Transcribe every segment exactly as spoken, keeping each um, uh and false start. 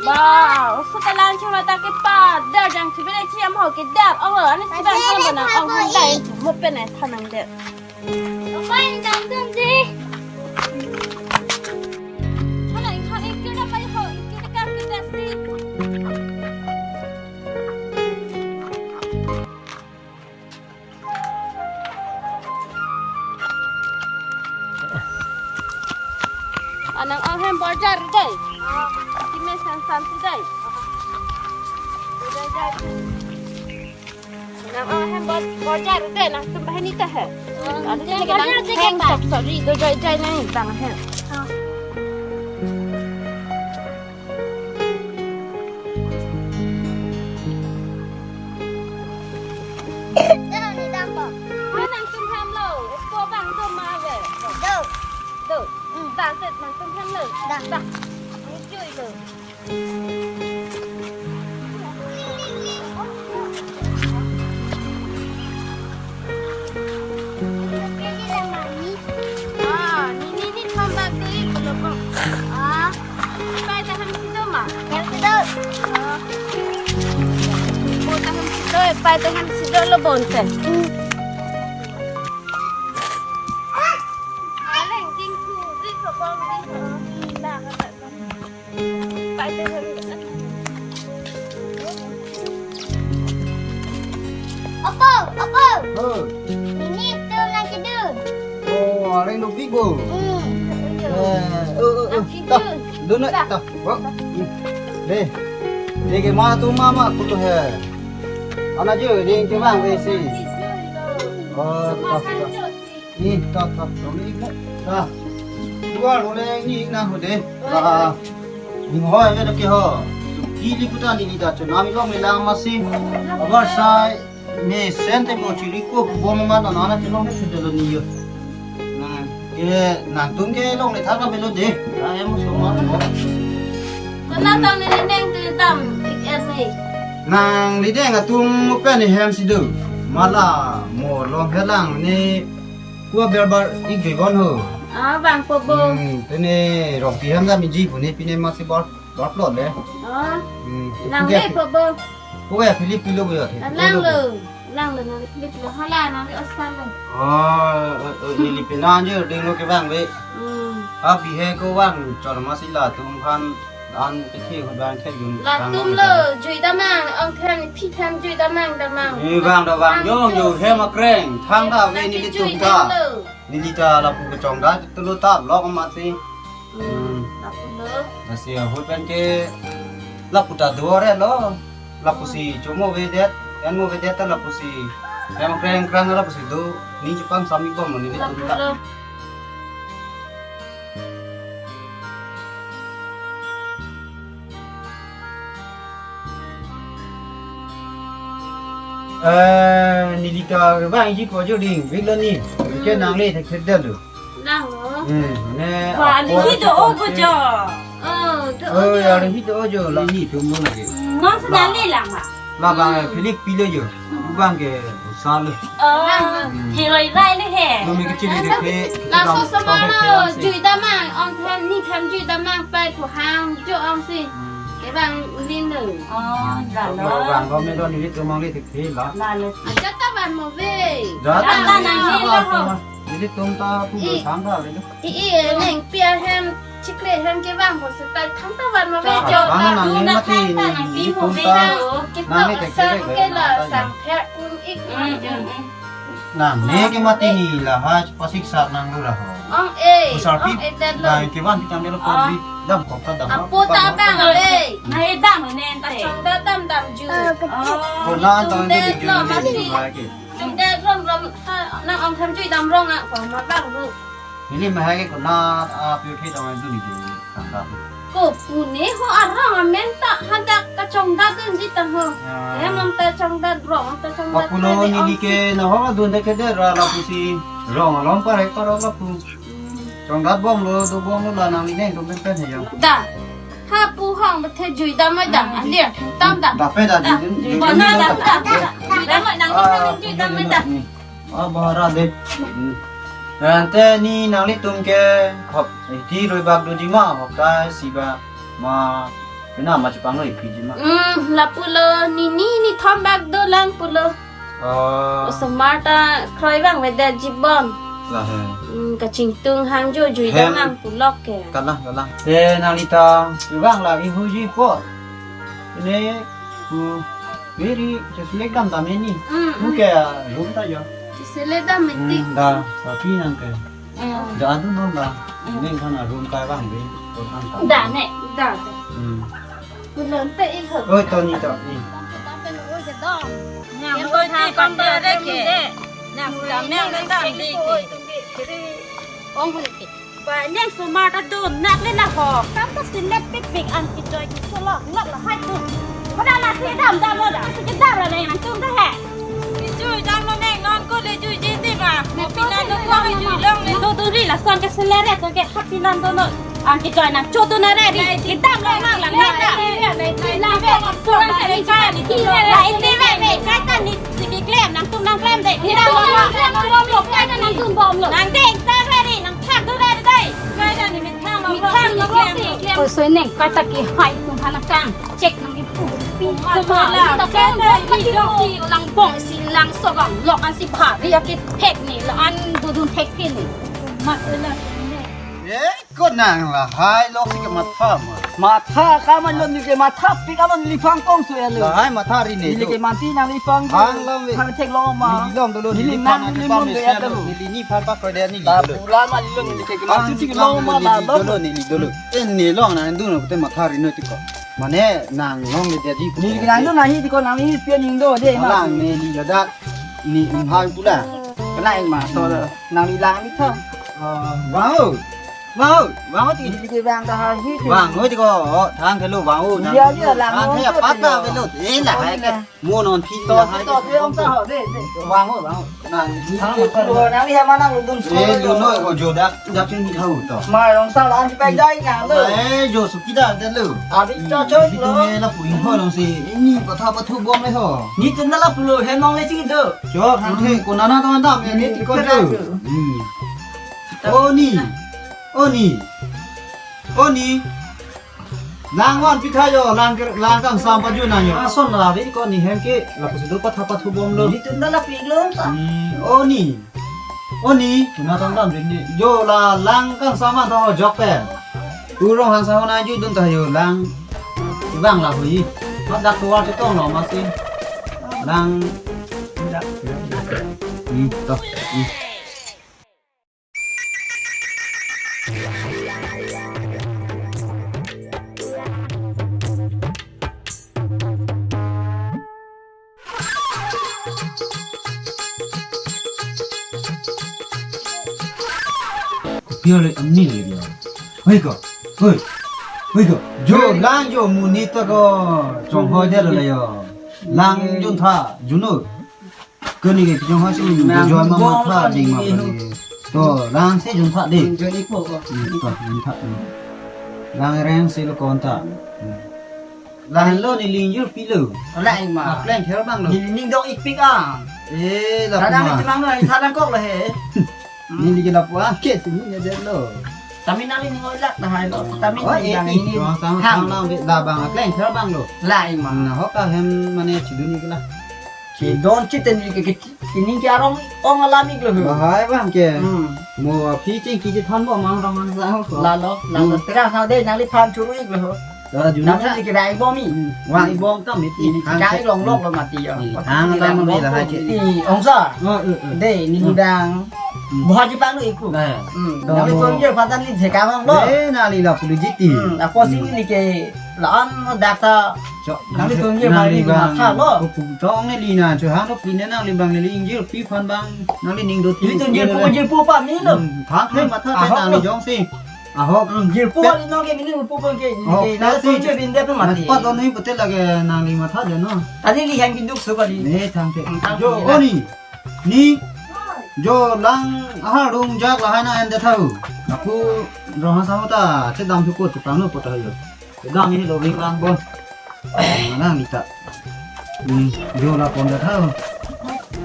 Ba, oso kalang chuma ta kepa, der jang chibi le chiam ho ke der. Oh, ani si bang kan bana, oh, han dai, mo pen ai thanang der. Apa yang dang dun di? Hala, ikha ikir na pai ho, ikir ka kita si. Anang ang hem borjar dai. Kime san san tu dai. Dai, dai. Anang ang hem bor-, borjar dai, nangtum bahani ta he. Adu borjar dai, hem bor. Sok sok ri do jai jai nang tang he. Dah, ni dah kok. Hai, nangtum hem lo. Esko bang do ma ave. Do. Do. Hmm. Bang tet nangtum hem lo. Dah. Dah. Ni chui lo. Ah, ni, ni, ni, thom bak dei, belum kok. Ah, pai ta hem si do ma? Hem si do. Ah. Bo ta hem si do, pai ta hem si do lo bonte. Aleng jing tu, ri ko bom ri ko. Ba ka ba. Apo, apo. Oh. Nelitum nangkedun. Oh, areng dopik bo. Hmm. Eh, oh, oh, oh. Nangkedun. Ta, dun na, ta. Wah. Hmm. Dei. Dei ke ma tu mama kutu he. Ana je, dei ke bang dei si. Oh, ta, ta. Ni, ta, ta, ta, ni, ta. Dua lo le ni na ho de. Ta. Ni ho ya ke ho. Ki li kuta ni ni ta chona mi long mi lang masi. Abar sai mesen te mo chiri ko bom ma na na na chilong ne chudelo ni yo. Na, ke nangtum ke longle thak lo de. Ta em so ma mo. Kona tang ni neng tu tam ik er ni. Nangli deng atum mo pen ni hem si do. Mala mo long helang ni kua berbar ik de bon ho. Ah, bang po bo. Hmm, tene rong pi ham da minji pu ni pine masi bor, bor plot le. Ah. Hmm, nang ke le po bo. Ko ya Philip pilo bo ya. Lang lo. Lang lo nang Philip lo. Hala nang le osang lo. Oh, oh, oh, neli pina je ding lo ke bang be. Hmm. Abi he ko bang chor masi latum aphan an ke thi ho bang the yun. Latum lo, jui damang, ong them, phi them jui damang, damang. Ni bang da bang jong jo hem akreng, thang da ve nelitum ta. Neli ta lapu kechongdat tu lo ta lok masi. Hmm. Lapu lo. Lasi ahut pen ke lapu ta do re lo. Lapusi chomo vedet, en mo vedet ta lapusi. Hem kreng krang lapusi do, ni chepang sami bom ni lapu ta. Eh, neli ta bang ji ko jo ding, vik lo ni. Ke nang le thek thek da lo. Lang lo. Hmm, ne. Wa, ni hi do o ko jo. Oh, do o. Oh, ya, hi do o jo la. Ni tum lo lagi. Non sa le lang ma. La bang Philip pilo jo. Bang ke sa lo. Oh, hi roi rai le he. Lo me kecil de ke. La so sama lo, jui damang, ong them ni them jui damang pai ko hang jo ong si. Ke bang ulin lo. Oh, la lo. Bang ko me do ni tum mang le thek thek la. La lo. Acha ta van mo ve. Ja ta nang ni la ho. Nelitum ta pu do sang ta le. I, i, neng pia hem, chikle hem ke bang ho se ta thang ta van mo ve jo. Thang ta nang tu ni na mati thang ta ni, nang pi mo nelitum ve ta na. Nang ni tek tek sang ke la, sang thek un ik. Mm, mm, mm. Nang ne ke mati ni la ha pasik sar nang lo ra ho. Ong e, ong e det lo. Nang ke van pi tang de lo ko bi dam kok ta dam. Apo ta bang le. Na e dam ne te. Kachongdat dam dam ju. Oh. Ko na tang de ju ne ju ba ke. Jui det rom rom, ha, nang ong them jui dam rong a, ko ma bang ru. Neli ma hai ke ko na, a, pyu the dam dun ni jui kang dam. Ko pu ne ho arong amen ta hadak kachongdat dunji ta ho. Ya. Em ong ta chongdat rong ta chongdat. Wa pulo ta di neli ong ke si. Na ho dun de ke de ra lapusi rong along pa re ko ra lapu. Hmm. Chongdat bom lo, do bom lo la nang ni ne do pen pen he yo. Da. Ha pu hong ba the jui dam mai dam, a lir tam dam. Da pe da, da, jui, jui, jui, jui dam mai dam, dam, dam, dam. Jui dam mai nang ni, ah, nang jui dam mai dam. Ah, bahara de. Hmm. Ante ni nanglitum ke hop, eh, ti roi bak doji ma, hop ta si ba ma. Pina ma chepanglo iphi ji ma. Hmm, lapulo nini nithom bak dolang pulo. Oh. Osomar ta kroi vangvedetji bom. Lahai. Hmm, kachingtung hang jo jui Hem. Dam nang pulok ke. Kalang, kalang. Eh, nangli ta vang la ihuji po. Ini, hmm, very just select dam dam ini. Hmm, hmm. Oke, room ta jo. Select dam mati. Hmm, da, tapi nang ke. Hmm. Da adu non da. Hmm. Ini kan room kai vang di. Room kan ta. Da ne. Da. Hmm. Kulon pe ik hok. Oi, Tony, Tony. Nang oi ti kam ta re ke. Nang ta meng ta di ke. Ong hule ke. Ba neng sumar ta dun nak le na ho. Kam ta silet pik pik an kejoi keso lok lok lahai tu. Pada la si dam dam lo da. Si dam la neng nangtum ta he. Kejui dam lo neng non ko le juiji ti ma. Mo pina do ko le jui long le. Do do ri lason ke seleret ke happy lan do no. An kejoi nangcho tu na re ri. Kedam lo nang lang nang ta. La ini ve ve kai ta ni si keklem nangtum nangklem de. Kedam lo nang. Nang ding ta re ri nang thak tu re de. Kai ta ni methang lo. Methang lo si keklem. Oi soi neng kai ta kehai tum hana kang. Check nang ipu. Pi ma la. Ta kai ta ni dok si lang bong si lang so bang lok an si bha. Ri ake thek ni la an dudun thek ni. Ma la. Eh? Ko nang lahai lok si kematha ma. Matha kama lo neli kematha pik kama neli phang kong su elo. Lahai matha ri ne. Neli kemanti nangliphan. Hang lam ve. Hang thek lo ma. Neli long dolo neli neli nang phan neli apam mon ne ve sian elo. Neli ni phan pa koi de neli dolo. Pula ma neli long neli ke kemanti thek lo ma la lo. Dolo neli dolo. Eh ne long nang dun ko te matha ri no ti ko. Mane nang long le dia di ko. Neli nang dun nahi ti ko nang ni pian ning do de ma. Lang neli jadat ni umhai pula. Kena ing ma to nang ni lang ni tha. Vang o. Vang o, vang o ti. Neli ke vang ta ha hi. Vang o ti ko, o, thang ke lo vang o. Iya, iya, lang thang o, ke to pat ta lo. Ke lo. Eh, lahai ke. Mo non phi to, lahai to, ke. Ke ong ta ho, de, de. Vang o, vang o. Nang ni thang ke lo. Nang ni hema nang dun so. Eh, lo no, o jo dak, dak ni thau to. Ma rong sa lan pe jai na lo. Eh, jo su kita de lo. Abi cho cho lo. Ni tu me la pu ing ho long si. Ni patha pathu bom le ho. Ni tu na la pu lo, he nong le ching do. Jo, thang the, ko nana to dam, ni ti ko jo. Hmm. Oni, oni, oni. Lang wan pitha jo, lang ker, lang kangsam pajun nang jo. Ason la ri ko ni hem ke, lapusi do patha pathu bom lo. Ni tun da la pik lo sa. Hmm, oni, oni. Tuna tang dam rin ni. Jo la lang kangsam an tho jok pen. Urong hang sa ho na ju dun ta jo lang. Bang la hui. Mat dak tuar chetong lo masi. Lang. Hmm, to. Hmm. Pior le amni le dia. Hoi ko. Hoi. Hoi ko. Jo lang jo monit ta ko. Chonghoi de le yo. Lang jun tha, juno. Koni ke kejong ha si, nang joi ma bom matha ding ma koni. To, lang si jun tha ding. Jun ipo ko. Hmm, to, jun tha. Hmm. Lang reng si lo kon tha. Hmm. Lang lo ni ling jur pilo. Lang ma. Apleng ther bang lo. Ni ning dong ik pik a. Eh, la. Kadang ma. Ni temang lo, ni tha dang kok lo he. Ni lagi lapu ah, ke sini ni aja lo. Tamin nang ini ngoi lak dah hai lo. Tamin oh, eh, yang ini. Wang sang hang. Sang nang be labang akleng ther bang lo. Lah, ima. Na ho ka hem mane chidun ni la. Chidon chiten ni ke, ke, ini ke arong ong alam ik lo. Bahai bang ke. Hmm. Mo aphi ching kiji than bo mang rong mang sa ho. Lalo, lalo. Hmm. Tera sa de nangliphan churu ik lo. Ora juna. Nang ni ke bai bom i. Hmm. Wang i bom kam i. Ini kai long lok lo mati ya. Hmm. Hang ta mo la hai ke. I ong sa. Oh, eh, eh. De ni dang. Hmm. Boha ji pang no iku. Nah. Hmm. Nang ni tong je patan ni je ka bang lo. Eh, nang ni la pulu jiti. Hmm. Apo si ni ke la an dak ta. Nang ni tong je nang ni bang. Tha lo. Ko pu tong ni li na cho hang lo pli ne nang ni bang ni ingjir pi phan bang. Nang ni ning do ti. Ni tong je pu je pu pa mi lo. Hmm. Thang thang matha nang ni jong si. Ahok. Hmm, jirpo pet. Ali nong ke mini upo pon ke, oh, ke, nang pet pon si ke binde pe mati. Pet pon ni pute lage nang ni matha de no. Tadi ni yang binduk so kali. Ne thang ke. Hmm, thang jo ke. Oh ni. Ni. Jo lang aha rung jak lahai na ende thau. Aku roha sama ta, che dam thu ko tukang no poto yo. Che dam ni lo ring lang bon. Mana ni ta. Ni jo la pon de thau.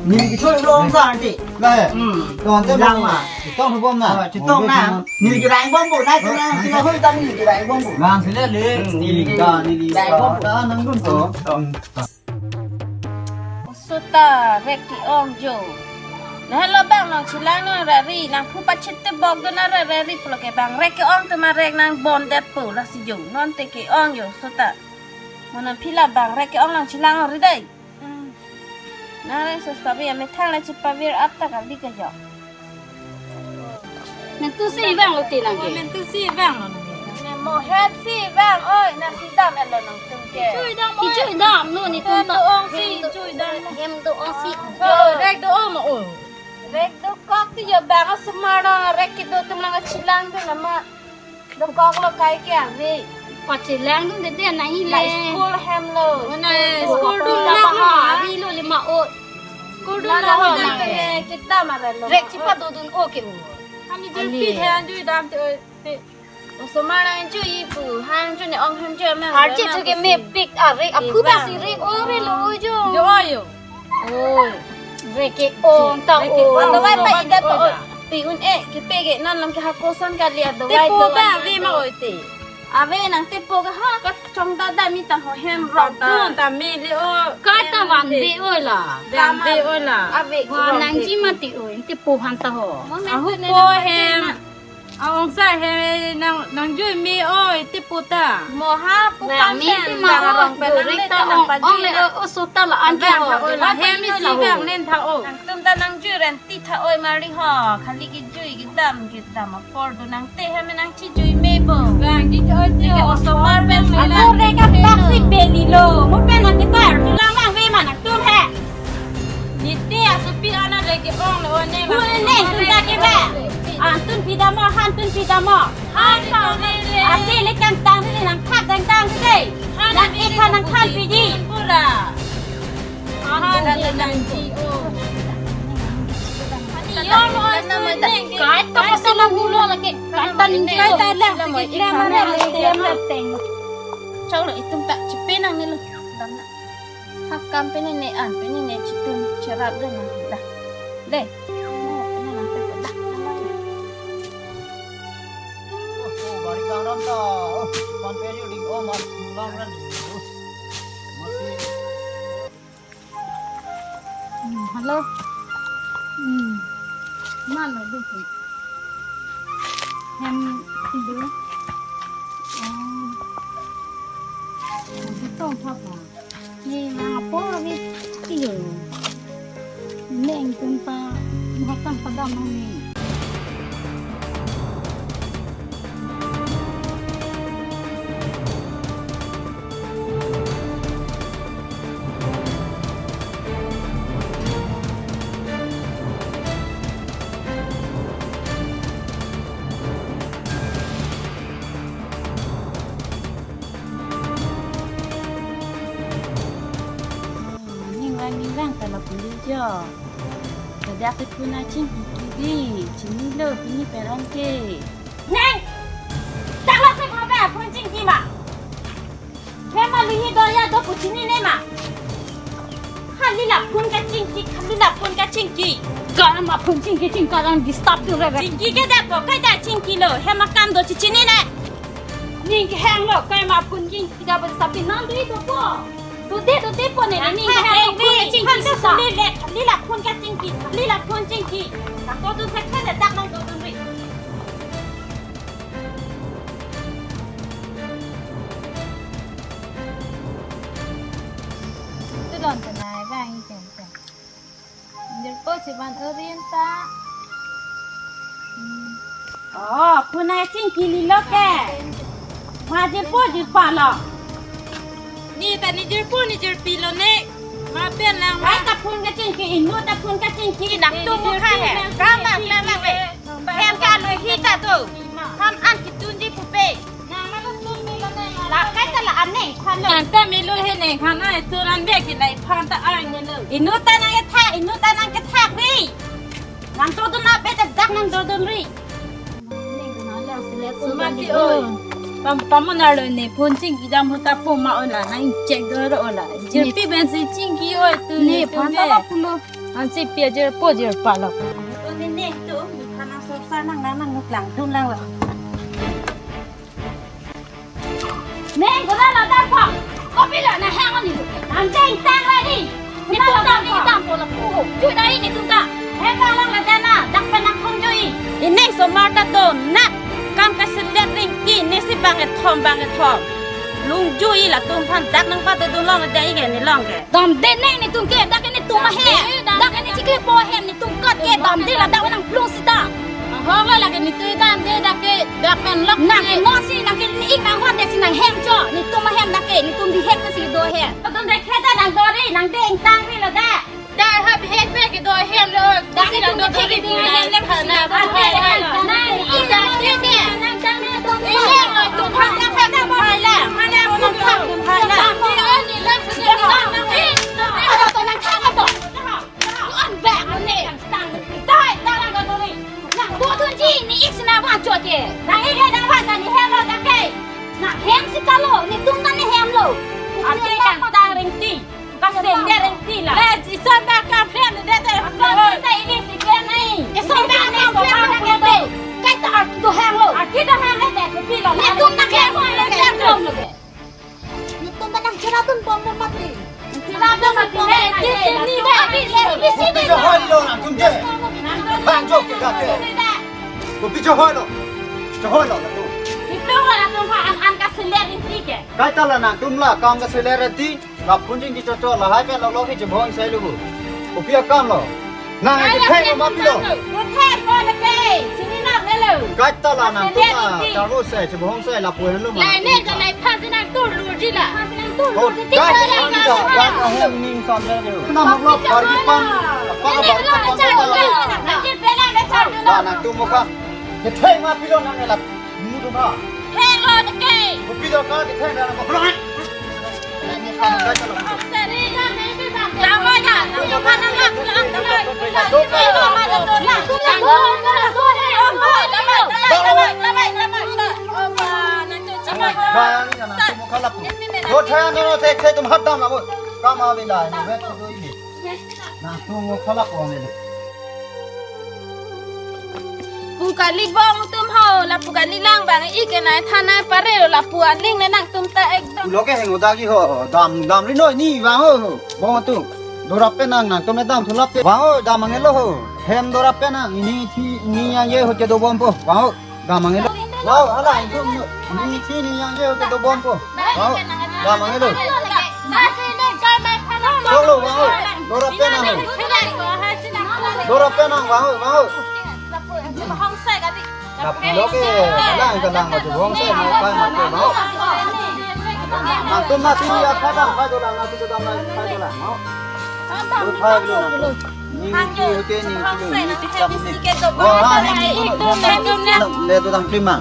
Ni ki choi rong sa ti. Lah, eh. Hmm. Tong te Lang bang. Ma. Tong hu bom na. Oh, chetong na. Neli kerang bom bu, na, oh, chetong, na, chetong hui ta neli kerang bom bu. Lang sila le. Hmm, neli, neli ka, neli kerang bom bu. Ka nang dun to. Tong. Sota, rek ke-ong jo. Lahelo bang nangchelang nang rari, nangphu pachit te bok do na ra rari pulo ke bang rek ke-ong te ma rek nangbon det po lasi jo. Non te ke-ong jo, sota. Mo nangphi la bang rek ke-ong nangchelang ri dei. Hmm. Nang reng so sabi ya methang la chepavir ap ta kali ka jo. Mentu si vanglo ti nang ke. Mentu si vanglo nang ke. Ne mo het si vang, oi, nang si dam-et lo nangtum ke. Chui dam, oi. Chui dam, no, netum ta. Hem do-ong si, hem do-ong si. Chui dam. Oi, rek do-ong ma, oi. Rek dokok ti jo bang osomar nang rek kedo atum nangchelang dun nama. Dokok lo kai ke ave. Pachelang dun dede nang hi la le. School hem lo. Mana school dun la ha. Ave lo le ma o. School dun la ha. Kita mare lo. Rek chepadodun o ke o. Ani je pi the anju dam te, te. Osomar nangjuipo. Hanju ne ong hanju ma. Arje chu ke mepik ave. Aphu ba si rek o re lo jo. Jo ayo. Oi, rek ke-ong ta. Rek ke-ong. Oi. Adawai pa ida po. Oi. Pi un-e, kepe ke non lam ke hakoson kali adawai. Tepo ba ave ma oi te. Ave nang tepo ke ha kachong dada mi ta ho hem rong ta. Dun ta mi le o. Ka ta van ve oi la. Van ve oi la. Ave. Van nang ji mati oi, tepo han ta ho. Ahu po hem. Aong sa he nang, nangjui me oi, tepo ta. Mo ha pu kam mi pen te ma bang o, rong pen nang le ta nang paji ong le na. O, o sota la an ke ho, oi la, he mi si bang nen tha o. Nangtum ta nangjui ren ti tha oi mari ho. Khali kejui kedam kedam apor do nang te he me nangchejui me bo. Bang ji oi ti o. Osomar pen me la. Ako rek ke bak si beli lo. Mo pen nang kita er tu lang lang ve ma nangtum he. Niti asopi ana rek ke-ong lo ne. Bule ne, tun ta ke ba. Antun pidamo, hantun pidamo. Han pa ne le. Ate le kangtang le nangthap tangtang se. Nang-ik aphan nangthan pidi. Pura. Han le nangji o. Ani yo lo asu neng. Kai ta pasal lo hulo lagi. Kai ta ning kai ta lang. Chau lo itum ta chepe nang ne lo. Dam na. Hakam pen ne an pen ne chitun cherap dun na. Da. De. Oh, pen nang pe da. Oh, oh, bari kang ram ta. Oh, pan pe ri ding oh mas lang ran. Masi. Hmm, hello. Hmm. Mana du ke? Hem du. Oh. Masih tong apa? Ni nang apo ni tiyo. Neng tum ta mahatang padam ni. Ning lang ning lang ta lapu jo. Kadak si phone achingki di, chinilo pini peran ke. Neng! Dak lo si phone achingki ma? Hem alihi do ya do pu chinine ma? Khali la phone kachingki, khali la phone kachingki. Kar ma phone chingki chingki kar ang disturb tu re re. Chingki ke dak ko kai dak chingki lo, hem akam do chichinine. Ning kehang lo kai ma phone chingki. Tiga bajak sapi nang dui dopo. Dute dute po ne ni. Nang ha hai phone dui, chingki phone sa. Lila phone kachingki, lila phone chingki. Nang to dun sa khan dak nang to dun ri. Tu don tu nai bang item tem. Jirpo si van orin ta. Hmm. Oh, phone chingki lilo ke. Ma jirpo jirpa lo. Ni ta ni jirpo ni jirpi lo ne. Ma pen lang ma. Ai ta phone kachingki, inut ta phone kachingki. Nang tu mu kha he. Ka ma kla ma ve. Hem ka lo hi ta tu. Ham an kitunji pupe. La kai ta la aneng khan lo. Nang ta melo he neng khan ai turan be ki lai phan ta ai ne lo. Inut ta nang kethak, inut ta nang kethak ri. Nang to dun na pe ta dak nang to dun ri. Mati oi. Pam pam na lo ne phone chingki dam ho ta po ma oi la nang check do ro oi la. Jirpi ben si chingki oi tu ne phan ta la pulo. Ansi pi ajirpo jirpa lo. Netum netum, methang nang sorsa nang nang nang nuklang dun lang lo. Neng gura lo dampo. Kopilo nang hang oni? Nang deng tang lagi. Netum ta, netum ta dampo lapu ho. Jui dai netum ta. Hem lang lang la dana, dak pen nang thong jui. Ining osomar ta do nak kam kaselet ring, inisi bang kethom bang kethom. Lung jui latum aphan dak nang padodun long dei ke ne long ke. Damde neng netum ke, dak ke netum ahem. Dak ke ne chiklepo ahem, netum kat ke damde ladak nang plung sita. Ahok lo lake netum damde dak ke, dak pen lok nang ke ne. Mo si nang ke ne ik nang hon de si nang hem cho, netum ahem dak ke, netum bihek ke si do ahem. Atum de kheta nang dori, nang deng tang ri lo da. Dak ha bihek pe kedo ahem lo, dak si nang do dori pi nang hem le khana. Nang ik damde ne, nang damde ne. Ile lo, tum phan dak khana mo hai la. Khana mo nang khang tum hai la. Ni ani la. Ato nang khang ato. An bak ne. Dai, dai, dai, dai, dai. Nang bo thun ji, ne ik si nang bang chot ke. Nang ik le nang bang ta ne hem lo dak ke. Nang hem si kalo, netum ta ne hem lo. Ate kan tang ring ti. Kaselet ring ti la. Le, ison ta kam phen ne de te. Ison ta ini si phen nai. Ison ta ne so ma ke te. Kaita arki do hem lo. Arki do hem le te, kopilo. Netum ta hem lo, le hem lo ke. Netum ta nang cherap dunbom lo mati. Cherap dun mati, ne, ne, ne, ne, ne. Kopi chehoi lo nangtum ke? Bang jok ke kake. Kopi chehoi lo? Chehoi lo nangtum. Iplo la nangtum ha an an kaselet ring ti ke. Kaita la nangtum la kam kaselet ring ti. Lapu anjing kecho cho lahai pen lok lok hi chebong sai lo bu. Kopi akam lo? Nang ke thek ma pilo. Ke thek ko ne ke. Chini nak ne lo. Kaita la nangtum la. Charvo sai chebong sai lapu hen lo ma. Lai ne ka lai pha si nang tur lur ji la. Pha si nang tur lur ji. Kaita la nang ta, kaita ahong ning sam le lo. Nang lok lok kari pan. Apa ka baru pan pan. Nang ke pela me char lo. La nangtum mo ka. Ke thek ma pilo nang la. Mu do ma. Thek lo ne ke. Kopi do ka ke thek na ko. Bang, nangtum mo khalap. Do thek no thek thek tum hat dam la bo. Kam ave la, ni vet ko do ini. Nangtum mo khalap ko ne. Pu kali bong tum ho, lapu kali lang bang ik ke nai than nai pare lo lapu aling ne nangtum ta ekdom. Pulo ke heng oda ki ho, dam dam ri noi ni bang ho, bong tum. Dorap pen nang nangtum ne dam thulap te. Bang ho, dam angelo ho. Hem dorap pen nang ini thi ni yang ye ho che dobom po. Bang ho. Dam angelo. Wow, hala, itu ni, ni si ni yang dia udah dobom ko. Wow, dam angelo. Chok lo, wow. Dorap pen nang. Dorap pen nang, wow, wow. Lapu lo ke, lang ke lang, macam bong sai, mau kai, mau kai, mau. Nangtum nasi ya, kai dam, kai dolang, nasi ke dam, kai dolang, mau. Kai dulu, nangtum. Ning ti hote ning ti lo, ning ti kam ni. Wah, ha, ning ti lo. Le to dam klima.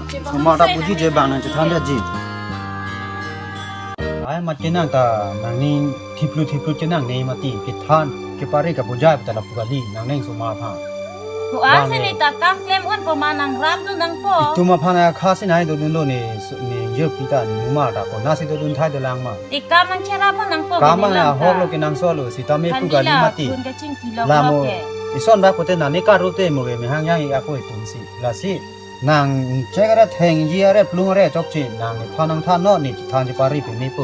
Mata puji je bang nang chethan da ji. Ai mat ke nang ta nang ning thiplu thiplu ke nang ne mati kethan kepare ka bujai ta lapu kali nang neng osomar aphan. Ko a bang se ne ne ta kam klem un po ma nang ram tu nang po. Itum aphan a kha si nai dodun lo ne, ne je pita ne mumar ta ko na si dodun thai dolang ma. Te kam nang cherap nang po. Kam ke nang ne ahok lo ke nang so lo, sitame pu kali mati. Pun kachingki lok lamo lok ke. Ison ba kote nani karu te mo ke mehang yang i ako itum si. Lasi nang chek are thengji are plung are chokche nang nephan nang than non ne than chepari pe me pu.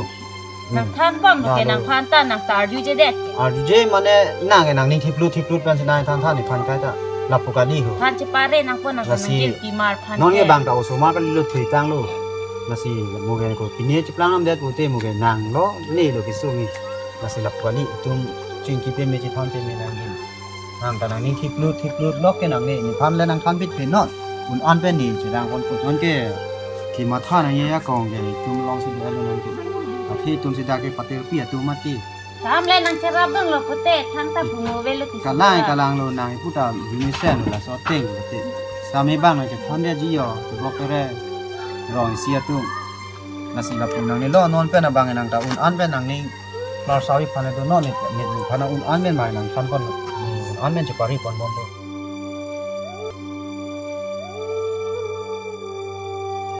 Nang than bang mo ke nang phan ta nang ta arju je det. Arju je mane nang ke nang ning thiplu thiplu pen si nang than than nephan kai ta. Lapu kali ho. Than chepare nang po nang nang lasi jil pi mar phan non ke ke. Bang ta osomar kali lo thui tang lo. Lasi mo ke ko pine cheplang am det mo te mo ke nang lo le lo ke sumi. Lasi lapu kali itum chingki pe me chithan pe me nang jin. Nang ta nang ning thiplut thiplut lok ke nang ne nephan le nang than bit pe non. Un an pen ne chedang kon put non ke. Ki matha nang ye akong ke itum long si do lo nang ke. Athe itum si da ke patir pi atum mati. Kam le nang cherap dong lo pute than ta pungo ve lo ki. Kalang kalang lo nang ipu ta juni sen lo la so teng lo te. Sami bang nang chethan dia ji yo, tu bok tere. Rong isi atum. Lasi lapu nang ne lo non pen abang nang ta un an pen nang ning. Lar sawi phan do non ne, ne phan un an pen mai nang than pon. Un an pen chepari pon bom.